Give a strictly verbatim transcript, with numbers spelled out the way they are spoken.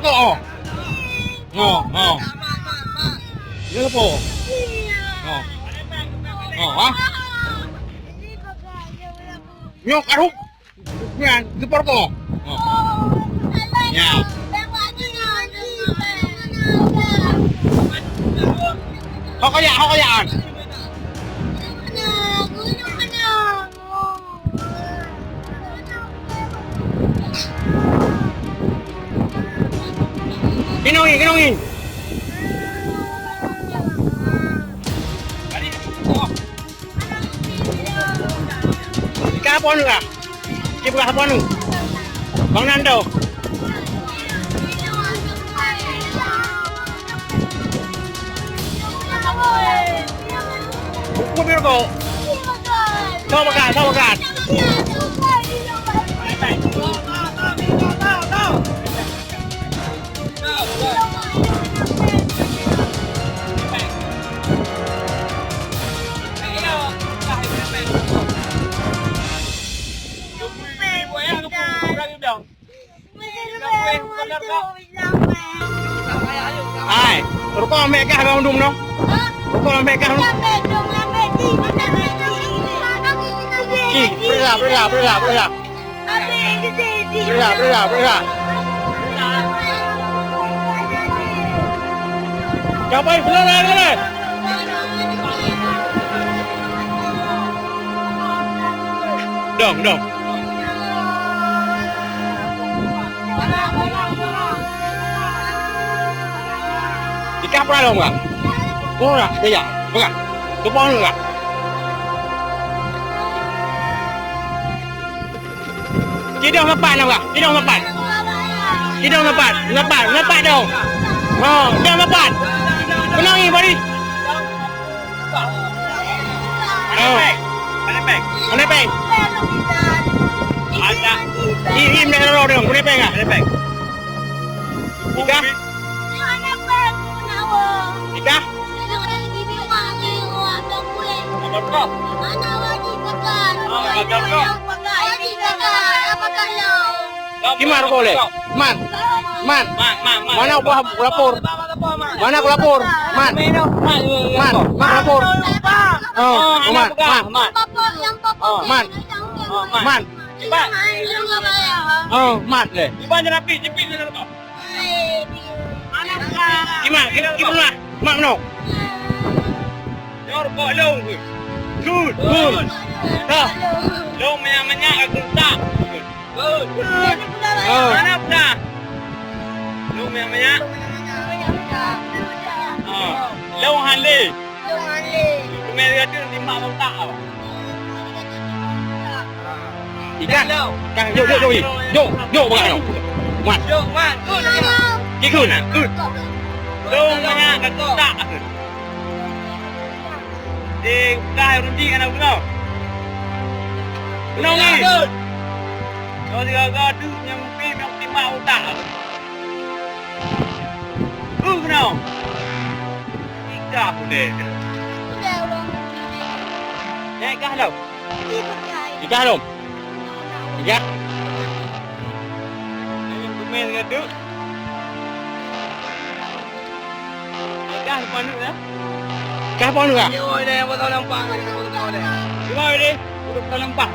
Ko. Ngo, ngo. Nyoe leupô. Ngo. Ngo, ha? Nyoe kareup. Nyan, seupôt ko. Ngo. Nyan. Ho kajak, ho kajak, an. Inong, inong. Ka phôn ka? Cit peugah phôn. Bang Nando. Bukon biru ko. Sok pakat, sok pakat. Hai, rukok ambek kah bang undum noh? Rukok ambek kah noh? Ih, peurah, peurah, peurah, peurah. Peurah, peurah, peurah. Capai, peurah, peurah, peurah. Dong, dong. Ikah peurah dong, Kak. Peurah, ya, peurah. Tupang dulu, Kak. Cidong meupat, Kak. Cidong meupat. Cidong meupat. Meupat, meupat dong. Ha, cidong meupat. Keunong ni, Boris. Oh. Mana peng? Mana peng? Ada. Ih, ih, mana peng? Mana peng? Mana peng? Ikah? Ikah? Kiban rukok lé? Man. Man. Man, man, man. Mana buah lapor? Mana ku lapor? Man. Man. Man, man lapor. Oh, man. Man. Man. Man. Man. Oh, man lé. Iban je rapi, jepit je rapi. Iman, ki, ki pernah? Mak meunoe. Nyoe rukok lôn. Good. Good. Dah. Lôn manyak-manyak ka keutak. Good. Good. Oh. Mana pernah? Lôn manyak-manyak. Ah. Lôn han lé. Lôn han lé. Teumé gata timbak bak utak. Ikan. Kan, jok, jok, jok, jok, jok, bak nyoe. Mat. Jok, Mat. Good. Good. Good. Lôn manyak ka keutak. Di kai rundi kana bunoe. Bunoe ni. Kau tiga gaduh nyang mungkin nyang timbak utak. Uh, keunoe. Ikah udeh. Naik kah lom? Ikah lom? Ikah. Ayo, kemel gaduh. Ikah depan tu, ya? Ikah depan tu, ya? Dia orang yang pasal nampak, dia orang yang pasal nampak. Dia orang yang pasal nampak.